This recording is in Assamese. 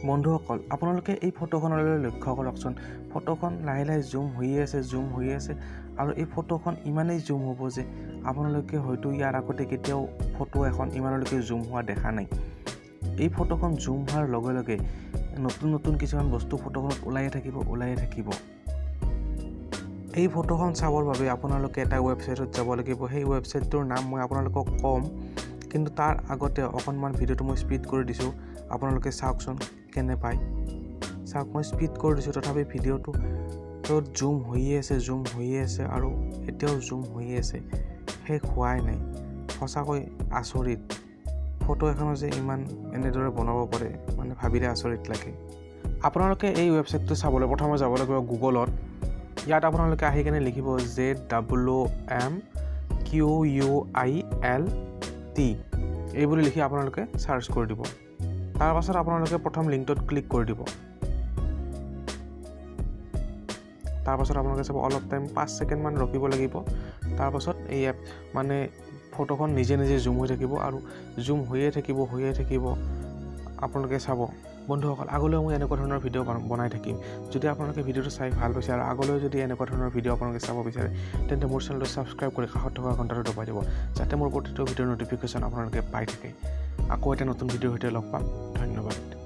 বন্ধুসকল, আপোনালোকে এই ফটোখনলৈ লক্ষ্য কৰকচোন। ফটোখন লাহে লাহে জুম হৈয়ে আছে, জুম হৈয়ে আছে আৰু এই ফটোখন ইমানেই জুম হ'ব যে আপোনালোকে হয়তো ইয়াৰ আগতে কেতিয়াও ফটো এখন ইমানলৈকে জুম হোৱা দেখা নাই। এই ফটোখন জুম হোৱাৰ লগে লগে নতুন নতুন কিছুমান বস্তু ফটোখনত ওলায়ে থাকিব, ওলায়ে থাকিব। এই ফটোখন চাবৰ বাবে আপোনালোকে এটা ৱেবছাইটত যাব লাগিব। সেই ৱেবছাইটটোৰ নাম মই আপোনালোকক ক'ম, কিন্তু তাৰ আগতে অকণমান ভিডিঅ'টো মই স্পীড কৰি দিছোঁ, আপোনালোকে চাওকচোন কেনে পায়। চাওক, মই স্পীড কৰি দিছোঁ, তথাপি ভিডিঅ'টো জুম হৈয়ে আছে, জুম হৈয়ে আছে আৰু এতিয়াও জুম হৈয়ে আছে, শেষ হোৱাই নাই। সঁচাকৈ আচৰিত, ফটো এখনো যে ইমান এনেদৰে বনাব পাৰে, মানে ভাবিলে আচৰিত লাগে। আপোনালোকে এই ৱেবছাইটটো চাবলৈ প্ৰথমে যাব লাগিব গুগলত। ইয়াত আপোনালোকে আহি কেনে লিখিব ZWMQUILT, এই বুলি লিখি আপোনালোকে চাৰ্চ কৰি দিব। তাৰপাছত আপোনালোকে প্ৰথম লিংকটোত ক্লিক কৰি দিব। তাৰপাছত আপোনালোকে চাব অলপ টাইম 5 ছেকেণ্ডমান ৰখিব লাগিব। তাৰপাছত এই এপ মানে ফটোখন নিজে নিজে জুম হৈ থাকিব আৰু জুম হৈয়ে থাকিব, হৈয়ে থাকিব। আপোনালোকে চাব। বন্ধুসকল, আগলৈও মই এনেকুৱা ধৰণৰ ভিডিঅ' বনাই থাকিম। যদি আপোনালোকে ভিডিঅ'টো চাই ভাল পাইছে আৰু আগলৈও যদি এনেকুৱা ধৰণৰ ভিডিঅ' আপোনালোকে চাব বিচাৰে, তেন্তে মোৰ চেনেলটো ছাবস্ক্ৰাইব কৰি কাষত থকা ঘণ্টাটো দবাই দিব, যাতে মোৰ প্ৰতিটো ভিডিঅ'ৰ ন'টিফিকেশ্যন আপোনালোকে পাই থাকে। আকৌ এটা নতুন ভিডিঅ'ৰ সৈতে লগ পাম। ধন্যবাদ।